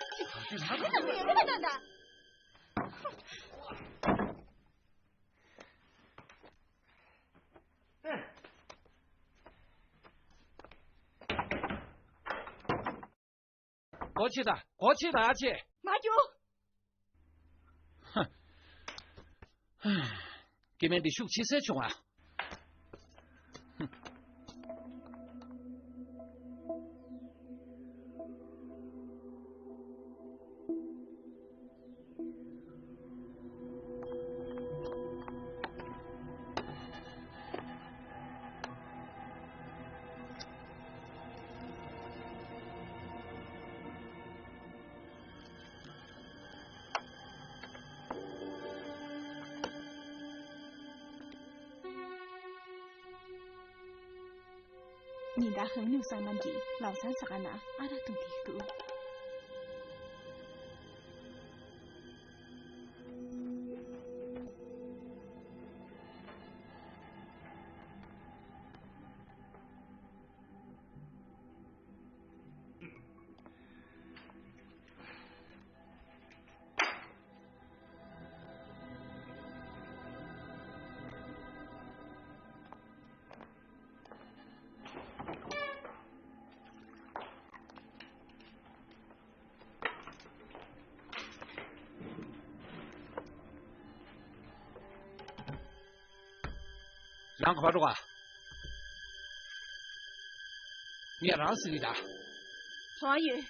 ད་ད་ད་ད། སྒོ་ཕྱེ་དང་། སྒོ་ཕྱེ་དང་ཨ་ཅེ། མ་རྒྱུག་ཧ། སྐྱེ་དམན་འདི་ཤུགས་ཆེ་སའི་བྱུང་ཨ། ཉིན་ལྟར་ཧང་ལུའུ་སང་ལམ་གྱི་ལའོ་ཚང་ཚ་ཁ་ན་ཨ་རག་འཐུང་བསྡད་ཀྱི་འདུག་རང་ག་པར་འགྲོ་ག་ངས་རང་ཟེར་གྱི་ད། བྲོ་བ་ཡོད།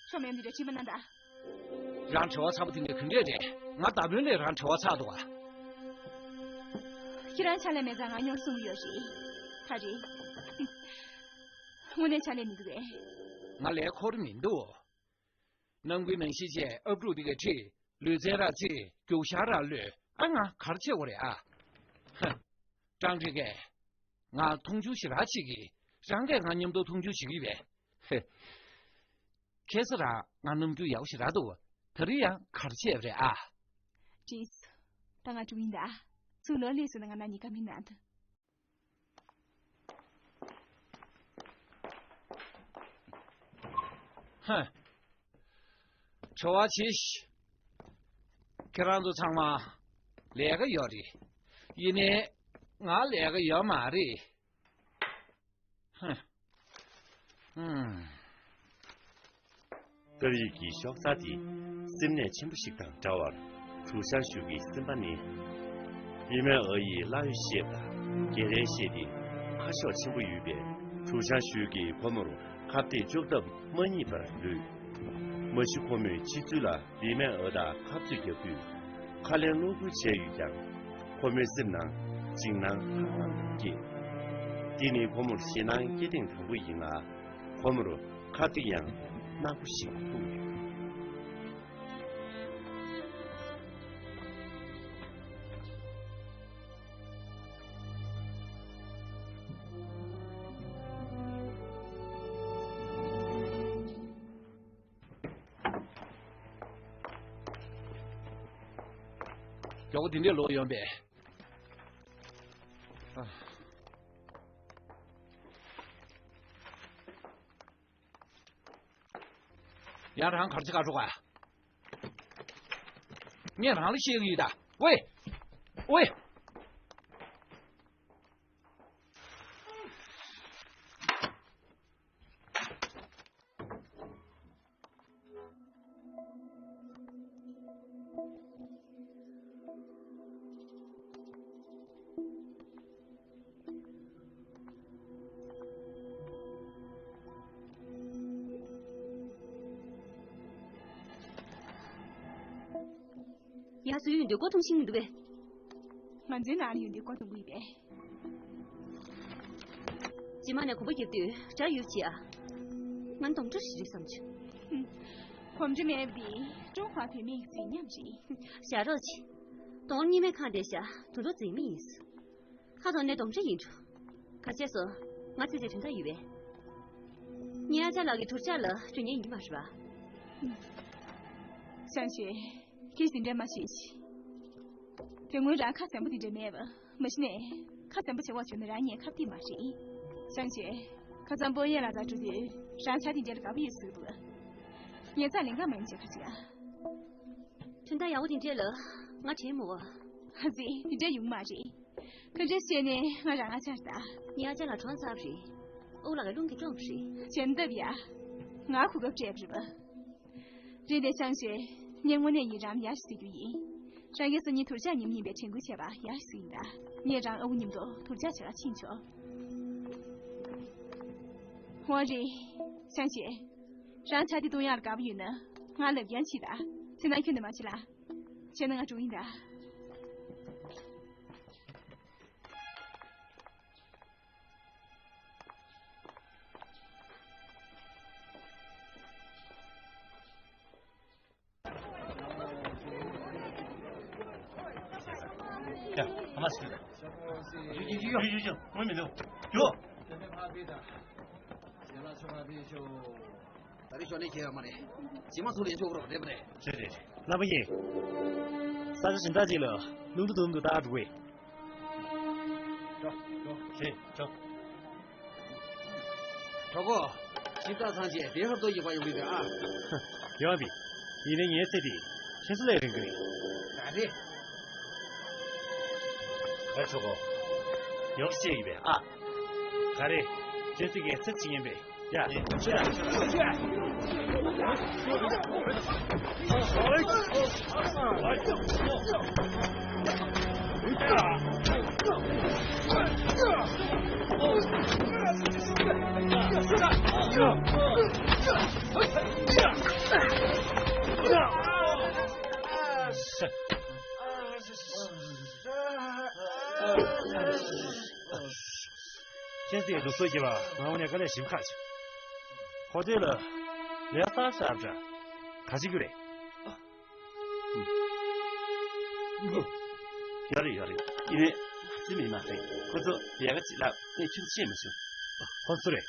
ཆོ་མེད་འདི་འདྲ་ཕྱི་མ་ན་ད། རང་བྲེལ་བ་ཚ་པོ་དེ་འདྲ་ག་འདྲས་རེད། ང་ད་དཔོན་ལས་རང་བྲེལ་བ་ཚ་འདུག་ག་ཁྱེད་རང་ཕྱག་ལས་མེད་ཙང་ང་ཉོར་སོང་གི་ཡོད་རེད། ད་རེད། དངོས་གནས་ཕྱག་ལས་མི་འདུག་གས། ང་ལས་ཁོར་མི་འདུག་ནམ་རྒྱུན་ནང་བཞིན་བྱས་ཨབ་ཕྲུག་འདི་གས་ཁྲིད། ལུས་རྩལ་ར་རྩེད། རྒྱུག་ཤར་ར་གློད། ཨ་ང་གར་བྱེད་འོ་རེད་ཨ། ཧ། ཀྲང་ཀྲི་གས། ང་མཐོང་ཆུང་ཞེ་དྲག་བྱེད་ཀྱི། རང་གས་ང་མཉམ་དུ་མཐོང་ཆུང་བྱེད་ཀྱི་ཡོད་པས། ཧེ། ཁ་སང་རང་ང་རྣམ་འགྱུར་ཡག་པོ་ཞེ་དྲག་འདུག་ད་རེས་ཡང་གར་བྱེད་འོ་རེད་ཨ། ཀྲིས། ད་ང་འགྲོ་ཡིན་ད། ཚུར་ལོག་སླེབས་སོང་ན་ང་ན་ཉི་ཀ་མི་ན་ད། ཧ། བྲེལ་བ་ཆེ་ཤི། ཁྱེད་རང་ཚོ་ཚང་མ་ལས་ཀ་ཡོད་རེད། ཡིན་ནའི་ང་ལས་ཀ་ཡོད་མ་རེད། ཧ། ཧུམ། ཏཱ་རིག་གི་ཤོག་རྩ་དེ་སེམས་ནད་ཆེན་པོ་ཞིག་དང་འདྲ་བར། ཁྲུའུ་ཞང་ཞུས་ཀྱི་སེམས་པ་ནི། ལི་མན་ཨོ་ཡི་གླ་འོས་ཤེས་དང་སྒེར་རའི་ཤེས་དེ་ཁ་ཕྱོགས་ཆེན་པོ་ཡོད་པས། ཁྲུའུ་ཞང་ཞུས་ཀྱིས་ཁོ་མོར་ཁ་གཏད་གཅོག་ཐབས་མ་རྙེད་པར་ལུས། མ་གཞི་ཁོ་མོས་ཕྱི་ཚུལ་ལ་ལི་མན་ཨོ་དང་འཐབ་རྩོད་བརྒྱབ་དུས་ཁ་ལན་གློ་བུར་བྱས་ཡོད་ཀྱང་། ཁོ་མོའི་སེམས་ནང་འཇིགས་སྣང་ལྷང་ལྷང་དུ་སྐྱེས། འདི་ནི་ཁོ་མོར་ཞེད་སྣང་སྐྱེ་ཐེངས་དང་པོ་ཡིན་ལ། ཁོ་མོར་ཁ་ཐུག་ཡང་ནག་པོ་ཞིག་ཐུག་ཡོད། གྲོགས་པོ་དེ་འདྲས་ལོག་ཡོང་པས། ཡང་རང་གར་ཅི་ག་འགྲོ་ག། ངས་རང་ལ་བཤད་ཀྱི་ཡོད་ད། ཝེ། ཝེ། ཡ་སུ་ཡོད་འདུག་གོ། མཐོང་ཤེས་མི་འདུག་པས། ང་ཚོའི་ནང་ལ་ཡོད་འདུག་གོ། མཐོང་གི་ཡོད་པས། རྗེས་མ་ནས་གོམ་པ་རྒྱབ་དུས་དགྲ་ཡོད་ཅེས་ཨ། ང་སྡོང་གྲོགས་ཤིག་རེད་བསམ་བྱུང་། ཧུམ། གོམ་འགྲོས་མེད་པ་འདི་ཀྲུང་ཧྭ་བུད་མེད་ཀྱི་མཛེས་ཉམས་རེད། བཞག་རོགས་བྱེད། གདོང་གཉིས་མེད་ཁང་བསྡད་བཞག་དུད་འགྲོ་མཛེས་མི་ཡིན། ཁ་ཐོག་ནས་གདོང་འདྲེ་ཡིན་འགྲོ། ག་བྱས་སོ། ང་ཚེ་ཚེ་དོན་དག་ཡོད་པས། ངའི་ཨ་ཅག་ལགས་ཀྱི་དུར་ཅག་ལ་སྤྲོད་མཁན་ཡིན་གྱི་མ་རེད་པ། ཤང་ཤེ། ཁྱེད་ཟིན་འདྲ་མ་བྱེད་ཤིག་དེ་སྔོན་རང་ཁ་བཟང་པོ་དེ་འདྲ་མེད་པ། མ་གཞི་ནས་ཁ་བཟང་པོ་བྱེད་པ་བྱུང་ན་རང་ཉན་ཁ་གཏིང་མ་རེད། ཤང་ཤེ། ཁ་སང་པོ་ཡན་ལ་ད་འགྲོ་དུས་རང་ཆ་དེ་འདྲ་ལ་དགའ་པོ་ཡོད་ཟེར་གི་འདུག་ཉན་ཚ་ལེན་ག་མ་ཡིན་བྱེད་ཁ་ཅིག་ཨ། དོན་དག་ཡག་པོ་དེ་འདྲ་ལ་ང་དྲན་མོ་བ། ཧ་ཟེ་དེ་འདྲ་ཡོང་མ་རེད། ཁ་འདྲ་བཤད་ནས་ང་རང་ཨ་ཅག་ད། ངའི་ཨ་ཅག་ལ་གྲོངས་ཚར་རེད། ཨོ་ལགས་ཀྱི་རླུང་གིས་བཀྲོངས་རེད། བྱེད་འདབ་ཡ། ང་གོ་སྐབས་སྤྲད་པ་རེད་པ། རེད་དེ་ཤང་ཤེ། ངས་དངོས་གནས་ཡི་རང་ཡ་ཞིག་ཟེར་རྒྱུ་ཡིན། རང་གི་སང་ཉིན་དུར་ཅག་ཉིན་མོ་ཡིན་པའི་དྲན་སྐུལ་བྱས་པ་ཡ་ཞིག་ཟེར་ཡིན་ད། ངས་རང་ཨ་ཁུ་མཉམ་དུ་དུར་ཅག་བྱེད་ག་ཕྱིན་ཆོག་འོ་རེད། ཤང་ཤེ། རང་ཆ་དེ་གཏོང་ཡག་ལ་དགའ་པོ་ཡོད་ན་ང་ལབ་ཀྱང་བྱེད་ད། ཚེ་ན་ཁྱོན་ནས་མ་བྱེད་ལ། བྱས་ན་ང་འགྲོ་ཡིན་ད། ཡ། ཨ་མ་སི། ཡོ་ཡོ་ཡོ་ཡོ། ངོ་མི་འདུག་ཡོ། ད་རེས་ཞོར་ནས་ཁྱེད་ཡོད་མ་རེད། རྗེས་མ་ཚུར་ལེན་ཆོག་རོགས་རེད་པ་རེད། རེད་རེད་རེད། ལགས་པ་ཡིན། ས་ཆ་གཞན་དག་ཅིག་ལ་རླུང་འགྲོ་འདུག་འདུག་ད་འགྲོ་གི། འགྲོ་འགྲོ་རེད་འགྲོ། གྲོགས་པོ། ཞིབ་ཚགས་ཚང་བྱས་དེ་ཧར་ཐོག་གི་བ་ཡོང་གི་རེད་ཨ། ཡོང་བ་བི། ཡིན་ནའི་ངའི་ཚེ་འདི་ཁྱེད་ཚོ་ལས་རིང་གི་རེད། ད་རེད། ཨ་གྲོགས་པོ། ཡོང་ཤེས་ཡིན་པས་ཨ། ག་རེ། ཁྱེད་ཚོ་གིས་ཚེ་གཅིག་ཡིན་པས། ཡ། ཆོད་ད། ཁྱེད་ཚོས་སྡུག་སོ་སྐྱེ་བ་ང་འོ་ནས་དཀའ་ལས་ཞིབ་ཁག་ཆེ། ཁོ་ཚོས་ལ་ལས་ས་ས་བྲ་ག་ཅི་རྒྱུ་རེད། ཡོད་རེད་ཡོད་རེད། ཡིན་ནའི་ང་ཚོའི་མི་མ་རེད། ཁོ་ཚོ་ལས་ཀ་ཅིག་ལབ་ནས་ཁྱོད་ཚོ་ཤེས་མ་བྱུང་། ཁོ་ཚོ་རེད།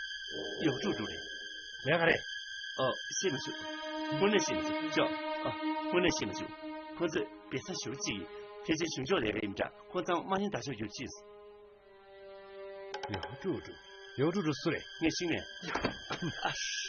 ཡོག་ཀྲུག་ཀྲུག་རེད། ལས་ཀ་རེད། ཨོ་ཤེས་མ་བྱུང་། དངོས་གནས་ཤེས་མ་བྱུང་ཅོ། ཨ་དངོས་གནས་ཤེས་མ་བྱུང་། ཁོ་ཚོས་བེ་ས་ཞུ་ཅིག་ཕལ་ཆེར་གཞུང་ཕྱོགས་ལས་ཀ་ཡིན་འདྲ། ཁོ་ཚང་མ་ཡིན་ད་ཆོག་རྒྱུ་ཅིས། ཡོག་ཀྲུག་ཀྲུག་ཡོག་ཀྲུག་ཀྲུག་སུ་རེད། ངས་ཤེས་ནས། ཨ་ཤ།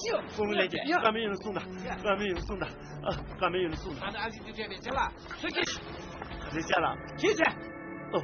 ཅི་ཡོད། བུ་མོ་ལས་ཀྱི་ཡ། བཀའ་མོལ་ཡོད་ན་གསུངས་དང་། བཀའ་མོལ་ཡོད་ན་གསུངས་དང་། ཨ། བཀའ་མོལ་ཡོད་ན་གསུངས་དང་། ཨ་ནི་ཨ་ཅེ་དེ་བྲལ་བའི་ཅ་ལག་ཚུར་ཁྱེར་ཤོག་ག་རེ་ཅ་ལག་ཁྱེར་ཤོག་ཨོ།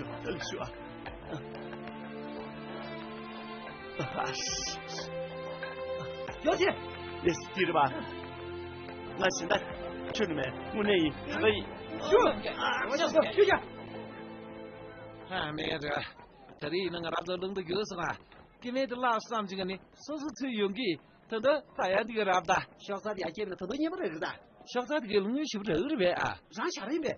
ཞུ། ལགས་ཞུ་ཨ། ཡོ་ཆེ། ལེས་ཏི་ར་བ། ང་ཞེ་འདྲ་ཁྱོན་ནས་མེད། དངོས་གནས་ཡིན། ད་ག་ཡིན། ཞུ། ཞུ་ཡ། ཨ་མེད་ར། ད་རེས་ཡིན་ན་ང་རང་ཚོ་ལུང་དུ་རྒྱུག་སོང་ཨ། སྐྱེ་དམན་དེ་བརླགས་བསམ་བྱུང་ནས་སོ་སོ་ཚུར་ཡོང་གི། ད་ལྟ་ད་ཡང་འདི་ག་རབ་ད། ཤོག་ཚ་དེ་ཡར་སྐྱེལ་ན་ད་དུང་མཉེས་པོ་རེད་གི་ད། ཤོག་ཚ་དེ་གའི་ལུང་ཡོད་ཞིབ་རེ་རེད་པས་ཨ། རང་ཤ་རིང་པས།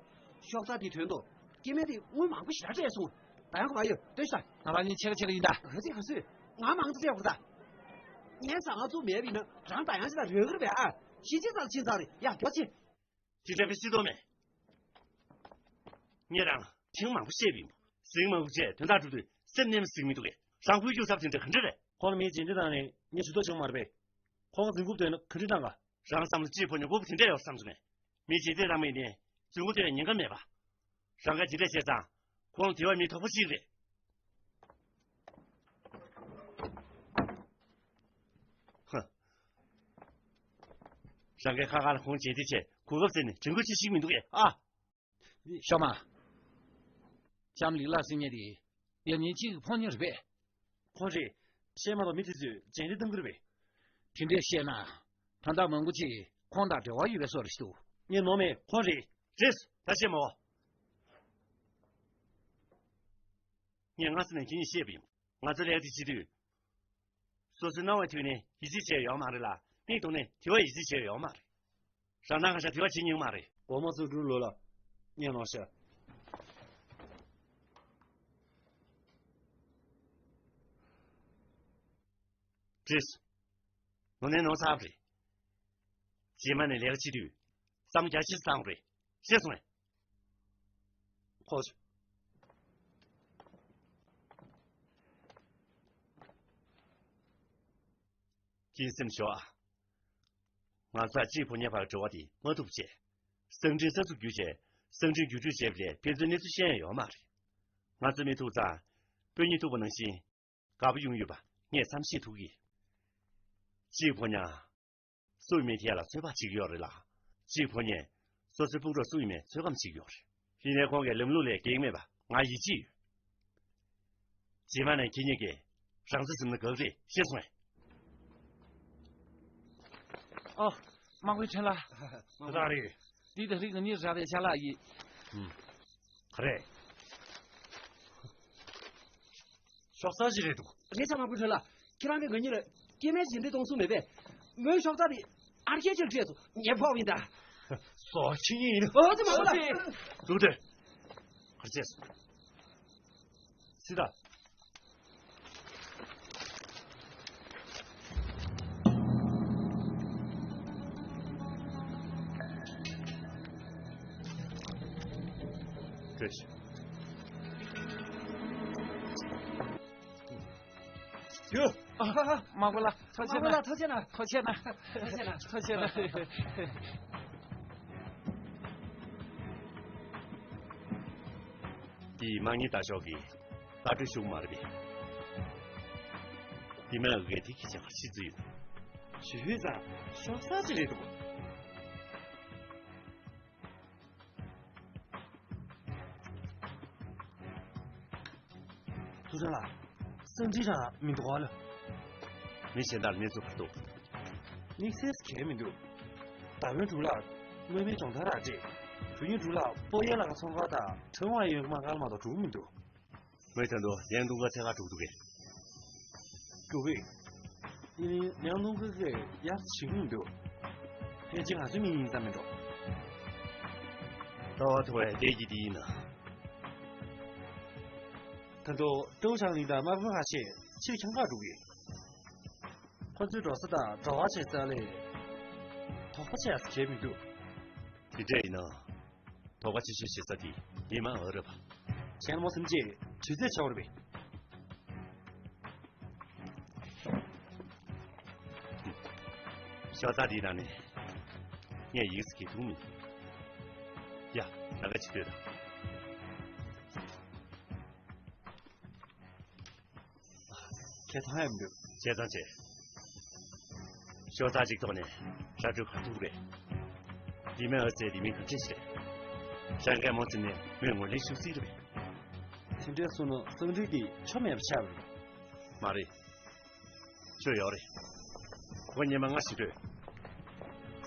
ཤོག་ཚ་དེའི་དོན་དུ་སྐྱེ་དམན་དེ་དངུལ་མང་པོ་ཞེ་དྲག་སྤྲད་སོང་། ད་ཡང་ག་བ་ཡོད་ལྟོས་ཤིག་ད། ང་རང་གཉིས་ཕྱེད་ཀ་ཕྱེད་ཀ་ཡིན་ད། ག་ཚོད་ག་ཚོད། ང་མང་ཙམ་སྤྲད་དགོས་ད། ངའི་ཟ་ཁང་བཙུགས་མེད་པ་ཡིན་ན་རང་ད་ཡང་ཞེ་དྲག་རེ་གི་རེད་པས་ཨ། གཞིས་བྱེས་ཚང་ཕྱིན་ཚར་རེད་ཡ། རྒྱོ་ཆེ། དེ་འདྲ་བའི་སྲིད་དོན་མེད། ངས་རང་ཐེངས་མང་པོ་བཤད་པ་ཡིན། ཟིང་མང་པོ་བྱས་དོན་དག་སྒྲུབ་དུས་སེམས་ནས་ཟིང་མི་འདུག་གས། རང་ཁུལ་རྒྱུག་ཚབ་དེ་འདྲ་ག་འདྲ་རེད། ཁོང་ལ་མིའི་རྗེས་འདེད་བཏང་ནས་ངས་ཇུས་གཏོགས་བྱུང་མ་རེད་པས། ཁོང་གི་འཛིན་རྐུབ་བཏོན་ན་ག་འདྲ་བཏང་ག། རང་བསམ་བློ་གཅིག་བོར་ནས་དགོས་པ་དེ་འདྲ་ཡོད་བསམ་བྱུང་ངས། མིའི་རྗེས་འདེད་བཏང་མིན་ནས་འཛིན་རྐུབ་བཏོན་ཡ་ཉེན་ཁ་མེད་པ། རང་ག་ཇི་འདྲ་བྱས་ཙང་ཁོང་དེ་བ་མི་དོག་པོ་ཞིག་རེད། ཧ། རང་གི་ཁ་ཁ་ལ་ཁོང་རྗེས་འདེད་བྱས་གོ་སྐབས་བཙལ་ནས་དྲན་སྐུལ་ཅི་ཞིག་མི་འདུག་གས་ཨ། ཤོག་མ། ལྕམ་ལི་ལ་ཟེར་མཁན་དེ་ཡབ་ཉིན་གཅིག་གི་ཕོ་ཉ་རེད་པས། ཁོང་རེད། བཤད་མ་གཏོགས་མི་དེ་ཚོས་རྗེས་འདེད་གཏོང་གི་རེད་པས། དེ་འདྲས་བཤད་ན། ད་ལྟ་མང་པོ་ཅིག་ཁོང་དང་འབྲེལ་བ་ཡོད་པའི་བཟོ་འདྲ་ཞིག་འདུག་ངས་ནོར་མེད། ཁོང་རེད། རེད། ད་བཤད་མ་འོ། ངས་སྔ་ས་ནས་ཁྱེད་གཉིས་བཤད་པ་ཡིན། ང་ཚོ་ལས་ཀ་དེ་བྱེད་དུས། སོ་སོའི་སྣང་བ་ཐོས་ནས་ཡིད་ཆེས་བྱས་ཡོད་མ་རེད་ལ། མིག་མཐོང་ནས་དེ་བས་ཡིད་ཆེས་བྱས་ཡོད་མ་རེད། རང་སྣང་ག་ཤ་དེ་བས་བྱེད་མྱོང་མ་རེད། འོ་མ་ཚོ་འགྲུལ་ལོ་ལ། ངས་ནོར་ཤ། བྲིས། ནོར་ནས་ནོར་ཚར་བ་རེད། རྗེས་མ་ནས་ལས་ཀ་བྱེད་དུས། བསམ་རྒྱ་ཆེ་བཏང་བ་རེད། ཤེས་སོང་ངས། ཁོ་ཚོ། སྐྱིད་སེམས་ཤོག་ཨ། ང་ཚོ་གཅིག་ཕོ་ཉའི་བར་འབྲེལ་བ་དེ་མ་ཐུབ་བྱས། གསང་འཕྲིན་གསར་འཛུགས་བརྒྱུད་བྱས། གསང་འཕྲིན་བརྒྱུད་སྤྲོད་བྱས་པ་ལས་ཕན་ཚུན་གནས་ཚུལ་ཤེས་ཡ་ཡོད་མ་རེད། ང་ཚོ་མི་ཐུག་ཙང་། དཔོན་ཉི་ཐུག་པ་ནང་བཞིན། དགའ་པོ་ཡོང་ཡོད་པ་ངས་བསམ་ཤེས་ཐུབ་ཀྱི། གཅིག་ཕོ་ཉ། སུ་ཡིན་མིན་དེ་ལ་ཚོད་དཔག་བྱེད་ཀྱི་ཡོད་རེད་ལ། གཅིག་ཕོ་ཉས་སོ་སོའི་སྤུན་གྲོགས་སུ་ཡིན་མིན་ཚོད་བགམ་བྱེད་ཀྱི་ཡོད་རེད། ཡིན་ནའི་ཁོང་གིས་ལམ་ལུགས་ལས་འགལ་མེད་པ་ང་ཡིད་ཆེས་ཡོད། རྗེས་མ་ནས་ཁྱེད་གཉིས་ཀྱིས་རང་ཚོད་ཟིན་ན་དགའ་གི་རེད། ཤེས་སོང་ངས། ཨོ། དམག་དཔོན་ཁྲེན་ལགས། ཁོ་ཐག་རེད། འདི་ད་རིང་ང་གཉིས་རག་པའི་ཅ་ལག་ཡིན། ཧུམ། ག་རེ། ཤོག་ཚ་ཞིག་རེད་འདུག་རེད་ཚ་དམག་དཔོན་ཁྲེན་ལགས། ཁྱེད་རང་གིས་ང་གཉིས་ལ་སྐྱེ་དམན་རྗེས་འདེད་གཏོང་གསུངས་མེད་པས། མོའི་ཤོག་ཚ་དེ་ཨར་ཁྱེད་ཅིག་སྤྲད་སོང་། ངས་ཕོག་པ་ཡིན་ད། སོ་ཁྱེད་གཉིས་ཡིན། ཨོ་ཙི་མ་ལ། འདུག་སྟེ། ག་རེ་བྱས་སོང་། སི་ཏཱ། བཀྲ་ཤིས། ཡོ། ཨ་ཧ་ཧ། དམག་དཔོན་ལགས། ཐུགས་རྗེ་གནང་། དམག་དཔོན་ལགས། ཐུགས་རྗེ་གནང་། ཐུགས་རྗེ་གནང་། ཐུགས་རྗེ་གནང་། ཐུགས་རྗེ་གནང་། འདི་དམག་ཉིན་ལྟ་ཞོག་གི་ལྟ་གྲུ་ཞུགས་མ་རེད་པས། འདི་མིན་ལ་འགའི་དེ་ཁྱེད་ཅག་ཤི་རྩི་ཡོད། ཞུ་ཧུད་ཙང་ཤོག་ཚ་ཅི་རེད་འདུག་ཐུགས་རྗེ་གནང་། སེམས་ཅན་རང་མི་འདུག་ག་ལ། མི་གཞན་དག་ལ་གནས་ཚུལ་ག་རེ་འདུག་དམིགས་བསལ་གང་ཡང་མི་འདུག་ད་བོན་དྲུག་ལ་དངོས་མིན་སྦྱོང་བརྡར་རག་སྟེ། བོན་ཉིན་དྲུག་ལ་སྤོ་ཡས་ལ་ཁ་ཚོང་ཁང་དང་ཁྲོན་དབང་ཡོད་མ་ག་ལ་མ་གཏོགས་འགྲོ་གི་མི་འདུག་ངས་ད་དུང་ཡང་དུང་ག་ཐད་ཀར་དྲུག་འདུག་གས། དྲུག་གས། ཡིན་ནའི་ཡང་དུང་ག་གས་ཡར་ཞིག་མི་འདུག་ཕལ་ཆེར་ང་ཚོའི་མི་ཡིན་བསམ་མི་འགྲོ། ལྟ་བ་མཐོ་བའི་སྡེ་གྱི་འདི་ཡིན་ན། ད་དུང་ཀྲོའུ་ཆང་ལིང་དང་དམག་དཔོན་ཁ་ཤས་ཕྱིར་ཁྱང་ཁ་འགྲོ་གི། ཁོ་ཚོའི་འགྲོ་ས་དང་འགྲོ་བ་བྱེད་ས་ལས། དོགས་པ་ཆེ་ཡ་ཟེར་མཁན་མི་འདུག་དེ་འདྲ་ཡིན་ན། དོགས་པ་ཆེ་ཤོས་བྱེད་ས་དེ་ཉི་མ་ཨ་རབ། ཁྱེད་རང་མོ་སེམས་ཅན་དྲི་རྩད་ཆེ་བ་རེད་པས། ཤོག་ཚ་འདིའི་ནང་ནས་ངས་ཡིག་ཚིག་གི་ཐུག་མི་འདུག་ཡ། ད་ག་ཅི་ལྟོས་དང་། ཁྱེད་ཐང་ཡང་མི་འདུག་བྱས་ཙང་བྱས། ཤོག་ཚག་ཅིག་ཐོག་ནས་ར་སྤྲོད་ག་ཐུབ་རེད། ལི་མེ་ཨོ་ཟེར་ལི་མིང་ག་འདྲས་ཞིག་རེད། ཧྲང་གིས་མོ་བཙལ་ནས་མོས་ངོས་ལེན་ཞུ་སྲིད་རེད་པས། དེ་འདྲས་སོང་ན་སང་ཁྲིག་དེ་ཆོ་མེད་པ་ཆགས་པ་རེད། མ་རེད། ཆོ་ཡོད་རེད། ཁོ་སྔོན་མ་སྔ་ཕྱི་སྤྲོད།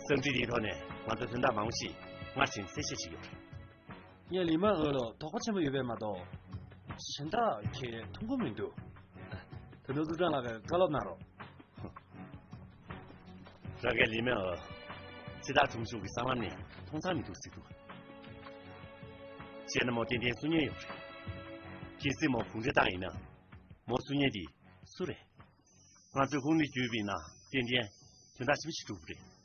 སང་ཁྲིག་དེའི་ཐོག་ནས་ང་ཚོ་དོན་དག་མང་པོ་ཞིག་སྔར་བཞིན་གསལ་བཤད་བྱེད་ཀྱི་ཡོད་རེད། ངས་ལི་མ་ཨོ་ལ་དོགས་པ་ཆེན་པོ་ཡོད་པས་མ་གཏོགས། གཞན་དག་གིས་མཐོང་གི་མི་འདུག་ད་དུང་ཙུའུ་ཀྲང་ལགས་ཀྱིས་བཀའ་སློབ་གནང་རོགས། རང་གིས་ལི་མེ་ཨོ་ཚེ་ཐར་ཁྲོམ་གཞུང་གི་སྲང་ལམ་ནས་མཐོང་ཚར་མི་འདུག་ཟེར་འདུག་བྱས་ན་མོ་ཏན་ཏན་སུན་ཉན་ཡོད་རེད། གལ་སྲིད་མོ་གུང་ཁྲན་ཏང་ཡིན་ན། མོ་སུན་ཉན་དེ་སུ་རེད། ང་ཚོས་ཁུངས་སྣེ་བརྒྱུད་པ་ཡིན་ན་ཏན་ཏན་དོན་དག་ཞིབ་ཞིག་འགྲུབ་རེད།